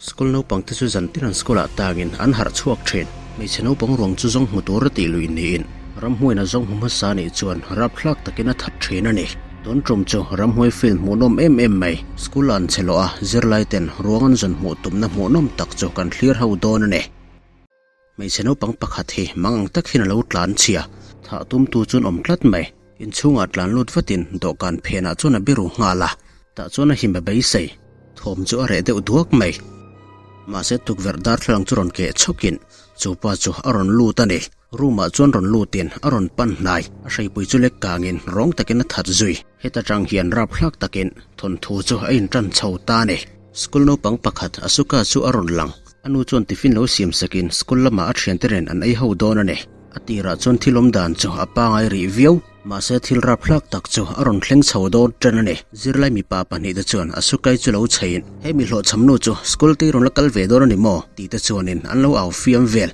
School naupang te chu zan tin an school ah tangin an harh chhuak thin. Hmeichhe naupang ruang chu zawng hmu tur a tih lui niin ramhuain a zawng hmu hmasa nih chuan rapthlak takin a that thin a ni. Tun tum chu ramhuai film hmuhnawm em em mai. School an che lawh a, zirlai ten ruang an zawn hmuh tumna hmuhnawm tak chu kan thlir ho dawn a ni. Hmeichhe naupang pakhat hi mang ang tak hian a lo tlan chhia. Thah tumtu chuan awm tlat mai. Inchhungah tlan lut vatin dawhkan phenah chuan a biru nghal a, tah chuan a him a beisei. Thawm chu a reh deuh duak mai. Mahse tukverh darthlalang chu rawn keh chhawkin chu pa chu a rawn lut a ni. Room ah chuan rawn lutin a rawn pan hnai. A hreipui chu lek kangin rawng takin a that zui. Heta tang hian rapthlak takin thawnthu chu a intan chho ta a ni. School naupang pakhat Asuka chu a rawn lang. A nu chuan tiffin lo siam sakin school lamah a thiante nen an ei ho dawn a ni. A tirah chuan thil awm dan chu a pangai rih viau. Mahse thil rapthlak tak chu a rawn thleng chho dawn tan a ni. Zirlai mipa pahnih te chuan Asukai chu lo cheiin, He mi hlawhchham nu chu school te i rawn la kal ve dawn a ni maw? tih te chuanin an lo au fiam vel.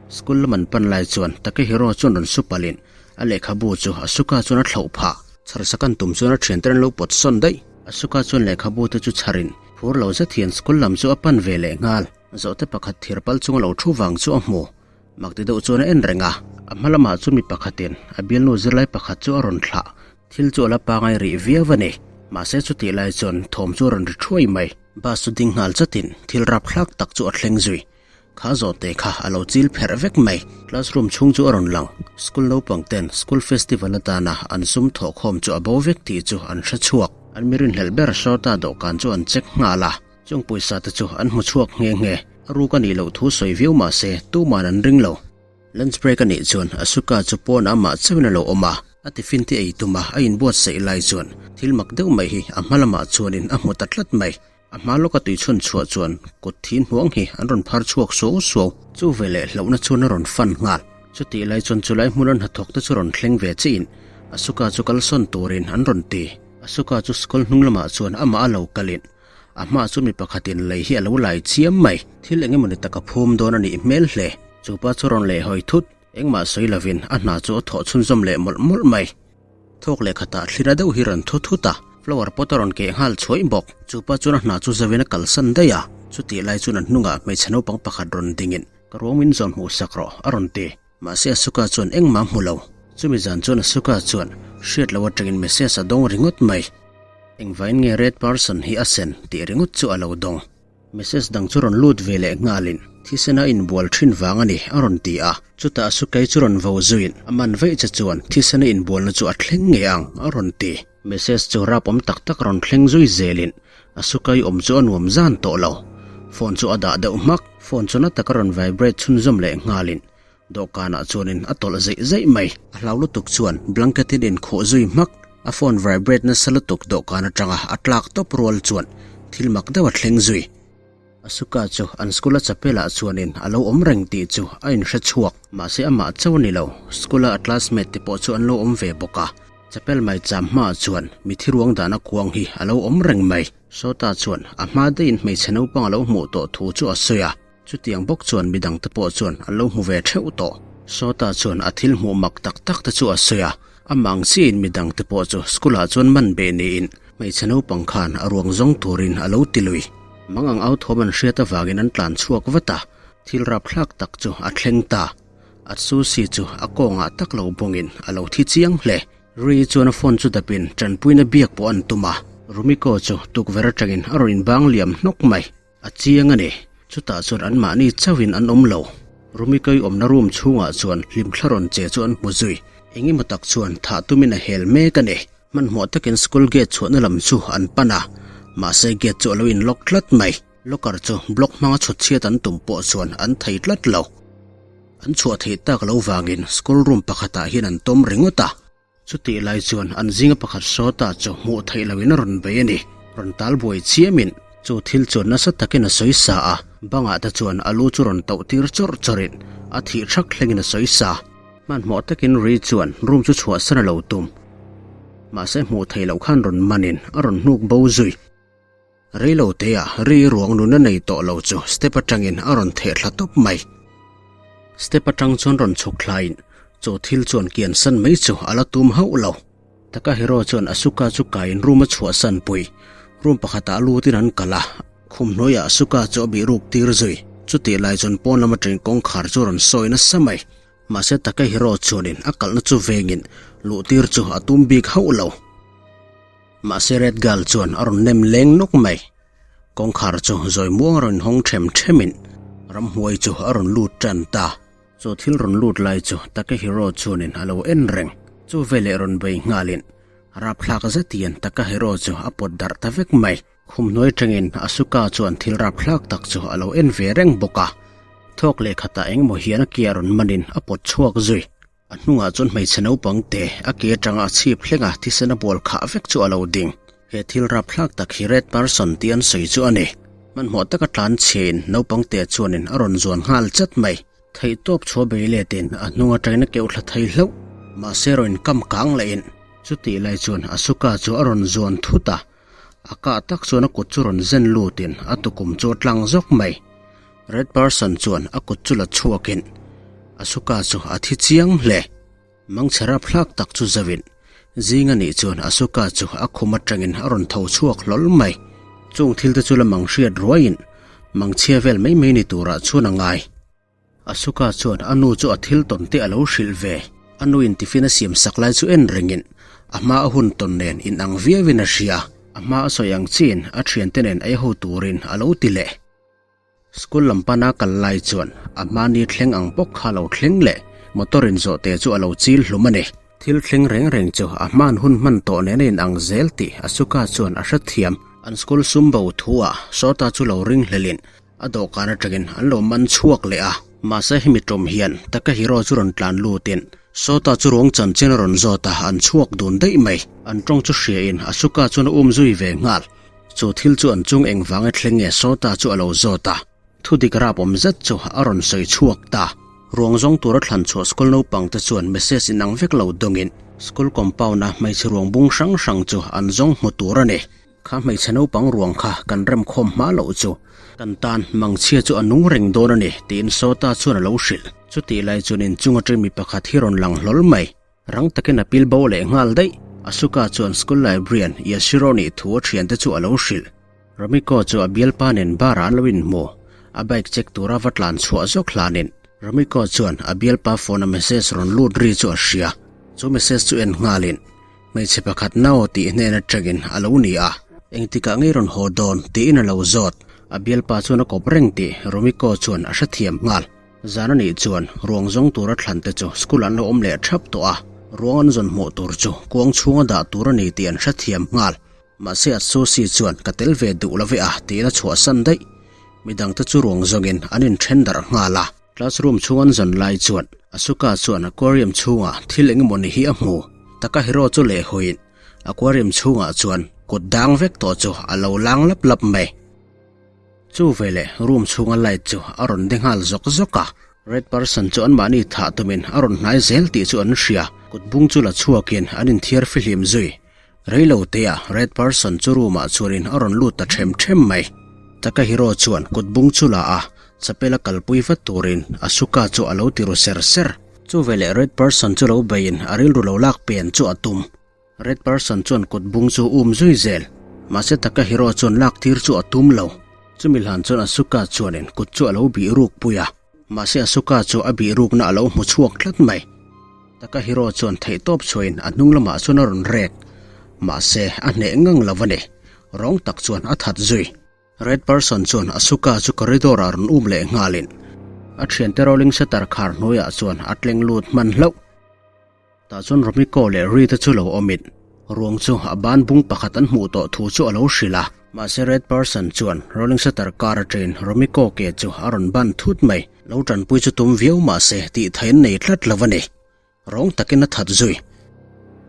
School lam an pan lai chuan Takehiro chuan rawn su palhin a lehkhabu chu Asuka chuan a thlauh phah. Chharsakan tum chuan a thiante an lo pawt sawn daih. Asuka chuan lehkhabu te chu chharin phur lo zet hian school lam chu a pan ve leh nghal. Zawhte pakhat thir pal chunga lo thu vang chu a hmu. Mak ti deuh chuan a en reng a. A hma lamah chu mi pakhatin a bialnu zirlai pakhat chu a rawn thlah. Thil chu a la pangai rih viau a ni. Mahse chutih lai chuan thawm chu a rawn ri thuai mai. Bus chu ding nghal chatin thil rapthlak tak chu a thleng zui. Kha zawhte kha a lo chil pherh vek mai. Classroom chhung chu a rawn lang. School naupang ten school festival atana an sum thawhkhawm chu a bo vek tih chu an hre chhuak. An mi rinhlelh ber Shorta dawhkan chu an check nghal a. Chung pawisa te chu an hmu chhuak nghe nghe. A ruk a nih loh thu sawi viau mah se tuman an ring lo. Lunch break a nih chuan Asuka chu pawnah amah chauhin a lo awm a. A tiffin te ei tum a, a inbuatsaih lai chuan thil mak deuh mai hi a hma lamah chuanin a hmu ta tlat mai. A hma lawka tui chhun chhuah chuan kut thin hnuang hi an rawn phar chhuak suau suau. Chu veleh hlauhna chuan a rawn fan nghal. Chutih lai chuan chulai hmun an hnathawk te chu rawn thleng ve chiin Asuka chu kalsawn turin an rawn ti. Asuka chu school hnung lamah chuan amah a lo kalin a hmaah chuan mi pakhatin lei hi a lo lai chiam mai. Thil eng emawni taka phum dawn a nih hmel hle. Chupa chu rawn lehhawi thut. Engmah sawi lovin a hna chu a thawh chhunzawm leh mawlh mawlh mai. Thawk leh khatah thlira deuh hi rawn thu thut a, flower pot a rawn keh nghal chhuaih bawk. Chupa chuan a hna chu zauhin a kalsan daih a, chutih lai chuan a hnungah hmeichhe naupang pakhat rawn dingin, Ka ruang min zawn hmuh sak rawh, a rawn ti. Mahse Asuka chuan engmah a hmu lo. Chumi zan chuan Asuka chuan hriat loh atangin message a dawng ringawt mai. Engvain nge red person hi a sen tih ringawt chu a lo dawng. Message dang chu rawn lut ve leh nghalin thisena inbual thin vang a ni a rawn ti a, chutah Sukei chu rawn vo zuiin a man veih che chuan thisena inbualna chu a thleng ngei ang a rawn ti. Message chu rap awm tak tak rawn thleng zui zelin a Sukei awm chu a nuam zan tawh lo. Phone chu a dah deuh hmak, phone chu na taka rawn vibrate chhunzawm leh nghalin dawhkanah chuanin a tawlh zeih zeih mai. A hlau lutuk chuan blanket in inkhuh zui hmak, a phone vibrate nasa lutuk dawhkan atanga a tlak tawp rual chuan thil mak deuh a thleng zui. Asuka chu an school a chapel ah chuanin a lo awm reng tih chu a inhre chhuak, mahse amah chauh a ni lo, school a a classmate te pawh chu an lo awm ve bawk a. Chapel mai cham hmaah chuan mithi ruang dahna kuang hi a lo awm reng mai. Sawta chuan a hma daihin hmeichhe naupang a lo hmuh tawh thu chu a sawi a. Chutiang bawk chuan midang te pawh chuan an lo hmu ve theuh tawh. Sawta chuan a thil hmuh mak tak tak te chu a sawi a, amah ang chiahin midang te pawh chu school ah chuan man beh niin hmeichhe naupang khan a ruang zawng turin a lo ti lui. Mang ang au thawm an hriat avangin an tlan chhuak vat a, thil rapthlak tak chu a thleng ta. Atsushi chu a kawngah tak lo bawngin a lo thi chiang hle. Rui chuan a phone chu dapin tanpuina biak pawh an tum a, Rumiko chu tukverh atangin a rawn inbang liam hnawk mai. A chiang a ni. Chutah chuan anmahni chauhin an awm lo. Rumikoi awmna room chhungah chuan hlimthla rawn che chu an hmu zui. Eng emaw tak chuan thah tumin a hel mek a ni. Hmanhmawh takin school gate chhuahna lam chu an pan a, mahse gate chu a lo in lock tlat mai. Locker chu block hmanga chhut chhiat an tum pawh chuan an thei tlat lo. An chhuah theih tak lo vangin school room pakhatah hian an tawm ringawt a. Chutih lai chuan an zinga pakhat Shota chu hmuh theih loin a rawn bei a ni. Rawn tal buai chiamin chu thil chuan nasa takin a sawi sa a, bangah te chuan a lu chu rawn tauh tir chawrh chawrhin a thih thak thlengin a sawi sa. Hmanhmawh takin Ri chuan room chu chhuahsan a lo tum. Mahse hmuh theih loh khan rawn manin a rawn hnuk bo zui. Reilo teah ri ruang nun a nei tawh lo chu step atangin a rawn theh thla tawp mai. Step atang chuan rawn chhuk thlain chu thil chuan kian san mai chu a la tum hauh lo. Takahiro chuan Asuka chu kaiin room a chhuahsan pui. Room pakhatah lutin an kal a. Khum hnuaiah Asuka chu a bih ruk tir zui. Chutih lai chuan pawn lam atangin kawngkhar chu a rawn sawi nasa mai. Mahse Takehiro chuanin a kalhna chu vengin luh tir chu a tum bik hauh lo. Mahse Red Girl chuan a rawn nem leng nawk mai. Kawngkhar chu zawi muang a rawn hawng them themin ramhnuai chu a rawn lut tan ta. Chu thil rawn lut lai chu Takehiro chuanin a lo en reng. Chu veleh rawn bei nghalin rapthlak zet hian Takehiro chu a pawt darh ta vek mai. Khum hnuai tangin Asuka chuan thil rapthlak tak chu a lo en ve reng bawk a. Thawk leh khatah engemaw hian a ke a rawn manin a pawt chhuak zui. A hnungah chuan hmeichhe naupang te a ke atanga a chhip hlenga thisen a bual khah vek chu a lo ding. He thil rapthlak tak hi Red Person tih an sawi chu a ni. Hmanhmawh taka tlan chhiain naupang te chuanin a rawn zuan nghal chat mai. Theihtawp chhuah bei letin a hnung atangin a keuh thla thei hlauh. Mahse rawn inkam kang lehin chutih lai chuan Asuka chu a rawn zuan thut a. A kah tak chuan a kut chu rawn zen lutin a tukum chu a tlang zawk mai. Red Person chuan a kut chu la chhuakin Asuka chu a thi chiang hle. Mangchhe rapthlak tak chu zauhin zing a nih chuan Asuka chu a khum atangin a rawn tho chhuak hlawl mai. Chung thil te chu la mang hriat ruaiin mangchhia vel mai mai ni turah chuan a ngai. Asuka chuan a nu chu a thil tawn te a lo hrilh ve. A nuin tiffin a siam sak lai chu en rengin a hma a hun tawn nen inang viauin a hria. A hma a sawi ang chiin a thiante nen ei ho turin a lo ti leh. School lam pana kal lai chuan a hma ni thleng ang bawk kha a lo thleng leh. Motor in zawhte chu a lo chil hlum a ni. Thil thleng reng reng chu a hman hun hman tawh nen a inang zel tih Asuka chuan a hrethiam. An school sum bo thu ah Sawta chu lo ring hlelin A dawhkan atangin an lo man chhuak leh a. Mahse hemi tawm hian Takahiro chu rawn tlan lutin Sawta chu ruang chanchin a rawn zawt a, an chhuak dun daih mai. An tawng chu hriain Asuka chuan a um zui ve nghal. Chu thil chu an chung engvanga thleng nge Sawta chu a lo zawt a. Thudik rap awm zet chu a rawn sawi chhuak ta. Ruang zawng tura thlan chhuah school naupang te chuan message inang vek lo dawngin school compound a hmeichhe ruang bung hrang hrang chu an zawng hmu tur a ni. Kha hmeichhe naupang ruang kha kan remkhawm hma loh chu kan tan mangchhia chu a nung reng dawn a ni, tiin Sawta chuan a lo hrilh. Chutih lai chuan inchung atang mi pakhat hi rawn lang hlawl mai. Rang takin a pil bo leh nghal daih. Asuka chuan school librarian Yashiro nih thu a thiante chu a lo hrilh. Rumiko chu a bialpa nen bar ah an lo inhmu. A bike check tura va tlan chhuah zawk hlanin Rumiko chuan a bialpa phone a message rawn lut ri chu a hria. Chu message chu en nghalin Hmeichhe pakhat nau tih hnen atangin a lo ni a, engtikah ngei rawn haw dawn tiin a lo zawt. A bialpa chuan a kawp reng tih Rumiko chuan a hrethiam nghal. Zan a nih chuan ruang zawng tura thlan te chu school an lo awm leh thap tawh a, ruang an zawn hmuh tur chu kuang chhunga dah tur a ni tih an hrethiam nghal. Mahse Atsushi chuan ka tel ve duh lo ve a tiin a chhuahsan daih. Midangte chu ruang zawngin an inthen darh nghal a. Classroom chhung an zan lai chuan Asuka chuan aquarium chhungah thil eng emaw ni hi a hmu. Takahiro chu lehhawiin aquarium chhungah chuan kut dang vek tawh chu a lo lang lap lap mai. Chu veleh room chhunga light chu a rawn de nghal zawk zawk a. Red person chu anmahni thah tumin a rawn hnai zel tih chu an hria. Kut bung chu la chhuakin an inthiar fihlim zui. Reilo tea Red Person chu room ah chuanin a rawn lut ta them them mai. Takahiro chuan kut bung chu la a, chapel a kalpui vat turin Asuka chu a lo ti ru ser ser. Chu veleh Red Person chu lo beiin a rilru lo lak pen chu a tum. Red Person chuan kut bung chu um zui zel. Mahse Takahiro chuan lak tir chu a tum lo. Chumi hlan chuan Asuka chuanin kut chu a lo bih ruk pui a. Mahse Asuka chu a bih rukna a lo hmu chhuak tlat mai. Takahiro chuan theihtawp chhuahin a hnung lamah chuan a rawn rek. Mahse a hneh ngang lo a ni. Rawng tak chuan a that zui. Red Person chuan Asuka chu corridor ah rawn um leh nghalin a thiante rolling shutter khar hnuaiah chuan a tleng lut hman hlauh. Tah chuan Rumiko leh Ri te chu lo awmin ruang chu a ban bung pakhat an hmuh tawh thu chu a lo hrilh a. Mahse Red Person chuan Rolling Shutter car atangin Rumiko ke chu a rawn ban thut mai. Lo tanpui chu tum viau mahse tih theih an nei tlat lo a ni. Rawng takin a that zui.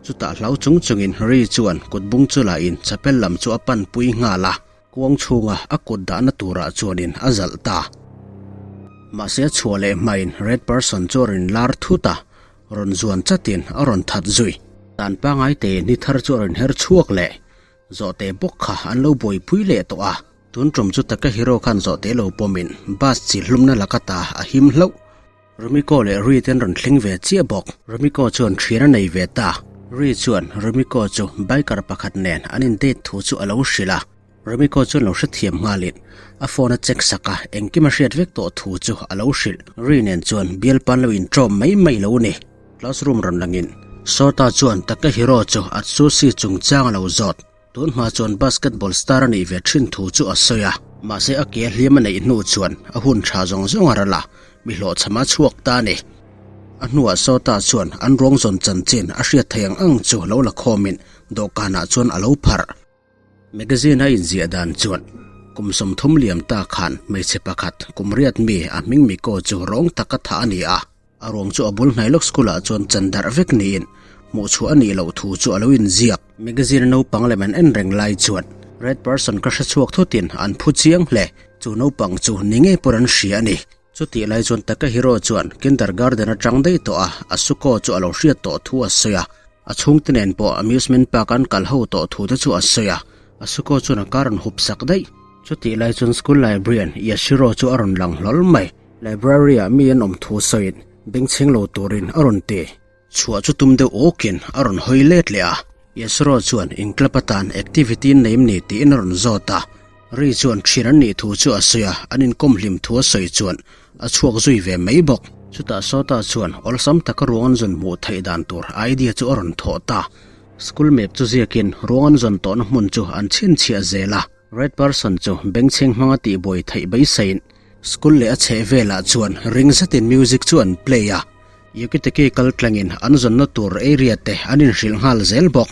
Chutah hlau chung chungin Ri chuan kut bung chu la in chapel lam chu a pan pui nghal a. Kuang chhunga a kut dahna turah chuanin a zalh ta. Mahse a chhuah leh hmain Red Person chu a rawn lar thut a. Rawn zuan chatin a rawn that zui. Dan pangai te ni thar chu a rawn her chhuak leh Zawhte bawk kha an lo buaipui leh tawh a. Tun tum chu Takahiro khan zawhte lo pawmin bus chi hlumna laka ta a him hlauh. Rumiko leh Ri te an rawn thleng ve chiah bawk. Rumiko chuan thian a nei ve ta. Ri chuan Rumiko chu biker pakhat nen an in date thu chu a lo hrilh a. Rumiko chuan lo hrethiam nghalin a phone a check sak a, engkim a hriat vek tawh thu chu a lo hrilh. Ri nen chuan bialpan lo inṭawm mai mai lo ni. Classroom rawn langin Sota chuan Takehiro chu Atsushi chungchang a lo zawt. Tun hma chuan basketball star a nih ve thin thu chu a sawi a, mahse a ke hliam a neih hnu chuan a hun tha zawng zawng a ral a, mi hlawhchham a chhuak ta a ni. A hnuah Sota chuan an ruang zawn chanchin a hriat theih ang ang chu lo la khawmin dawhkanah chuan a lo pharh. Magazine a inziah dan chuan kum 30 liam ta khan hmeichhe pakhat kum riat mi a hming Miko chu rawng taka thah a ni a. A ruang chu a bul hnai lawk school ah chuan chan darh vek niin hmuh chhuah a nih loh thu chu a lo inziak. Magazine a naupang lem an en reng lai chuan Red Person ka hre chhuak thutin an phu chiang hle. Chu naupang chu ni ngei pawh an hria a ni. Chutih lai chuan Takehiro chuan kindergarten atang daih tawh a, Asuko chu a lo hriat tawh thu a sawi a. A chhungte nen pawh amusement park an kal ho tawh thu te chu a sawi a. Asuko chuan a car rawn hup sak daih. Chutih lai chuan school librarian Yashiro chu a rawn lang hlawl mai. Library ah mi an awm thu sawiin bengchheng lo turin a rawn ti. Chhuah chu tum deuh awkin a rawn hawi let leh a. Yasuro chuan in club atan activity an neim ni tiin a rawn zawt a. Ri chuan thian an nih thu chu a sawi a, an inkawm hlim thu a sawi chuan a chhuak zui ve mai bawk. Chutah Sawta chuan awlsam taka ruang an zawn hmuh theih dan tur idea chu a rawn thawh ta. School map chu ziakin ruang an zawn tawhna hmun chu an chhinchhiah zel a. Red person chu bengchheng hmanga tihbuai theih beiseiin school leh a chheh velah chuan ring zetin music chu an play a, Yukiteki kal tlangin an zawnna tur area te an inhrilh nghal zel bawk.